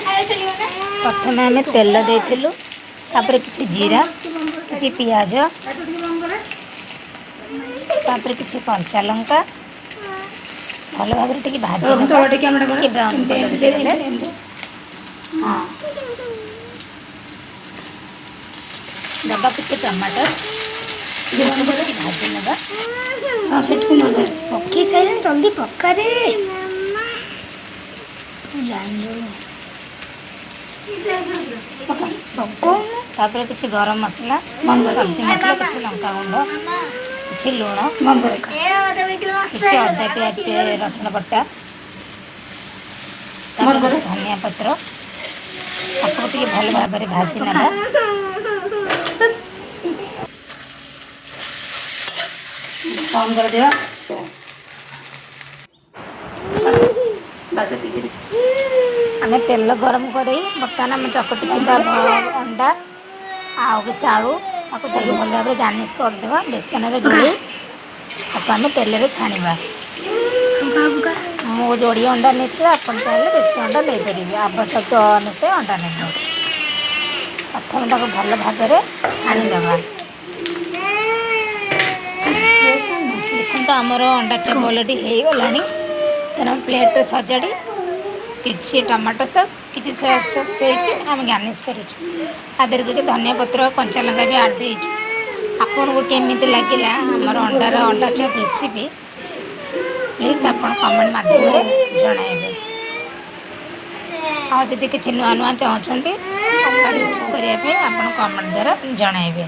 ପ୍ରଥମେ ଆମେ ତେଲ ଦେଇଥିଲୁ, ତାପରେ କିଛି ଜିରା, କିଛି ପିଆଜ, ତାପରେ କିଛି କଞ୍ଚା ଲଙ୍କା। ଭଲ ଭାବରେ ଟିକେ ଭାଜି ନେବା, ଟିକେ ବ୍ରାଉନ୍ କଲର୍ ହେଇଗଲେ। ହଁ, ଦେବା କିଛି ଟମାଟର, ତାକୁ ଟିକେ ଭାଜି ନେବା। ପକେଇ ସାରିଲେଣି, ଜଲ୍ଦି ପକାରେ। ଜାଣିଲୁ, ପକଉନୁ। ତାପରେ କିଛି ଗରମ ମସଲା, ସବଜି ମସଲା, କିଛି ଲଙ୍କା ଗୁଣ୍ଡ, କିଛି ଲୁଣ, କିଛି ଅଦା ପିଆଜ ରସୁଣ ବଟା, ତାପରେ ଧନିଆ ପତ୍ର। ତାକୁ ଟିକେ ଭଲ ଭାବରେ ଭାଜି ନେବା। କମ୍ କରିଦିଅ, ବାସ୍ ଏତିକି। ଆମେ ତେଲ ଗରମ କରି ବର୍ତ୍ତମାନ ଆମେ ଚକଟି ଥିବା ଅଣ୍ଡା ଆଉ କିଛି ଆଳୁ, ତାକୁ ଦେଇକି ଭଲ ଭାବରେ ଗାର୍ନିସ୍ କରିଦେବା। ବେସନରେ ଗୋଳେଇ ତାକୁ ଆମେ ତେଲରେ ଛାଣିବା। ମୁଁ ଯୋଡ଼ିଏ ଅଣ୍ଡା ନେଇଥିଲି, ଆପଣ ଚାହିଁଲେ ବେଶୀ ଅଣ୍ଡା ନେଇପାରିବେ। ଆବଶ୍ୟକ ଅନୁସାରେ ଅଣ୍ଡା ନେବେ। ପ୍ରଥମେ ତାକୁ ଭଲ ଭାବରେ ଛାଣିଦେବା। ଦେଖନ୍ତୁ, ଆମର ଅଣ୍ଡା ଚପ୍ ଅଲରେଡ଼ି ହେଇଗଲାଣି। ତେଣୁ ପ୍ଲେଟ୍ରେ ସଜାଡ଼ି କିଛି ଟମାଟୋ ସସ୍, କିଛି ସୋୟା ସସ୍ ଦେଇକି ଆମେ ଗାର୍ନିସ୍ କରୁଛୁ। ତା ଦେହରେ କିଛି ଧନିଆ ପତ୍ର, କଞ୍ଚା ଲଙ୍କା ବି ଆଡ଼୍ ଦେଇଛୁ। ଆପଣଙ୍କୁ କେମିତି ଲାଗିଲା ଆମର ଅଣ୍ଡାର ଅଣ୍ଡା ଚପ୍ ରେସିପି, ପ୍ଲିଜ୍ ଆପଣ କମେଣ୍ଟ ମାଧ୍ୟମରେ ଜଣାଇବେ। ଆଉ ଯଦି କିଛି ନୂଆ ନୂଆ ଚାହୁଁଛନ୍ତି ଅଲଗା ରେସିପି କରିବା ପାଇଁ, ଆପଣ କମେଣ୍ଟ ଦ୍ୱାରା ଜଣାଇବେ।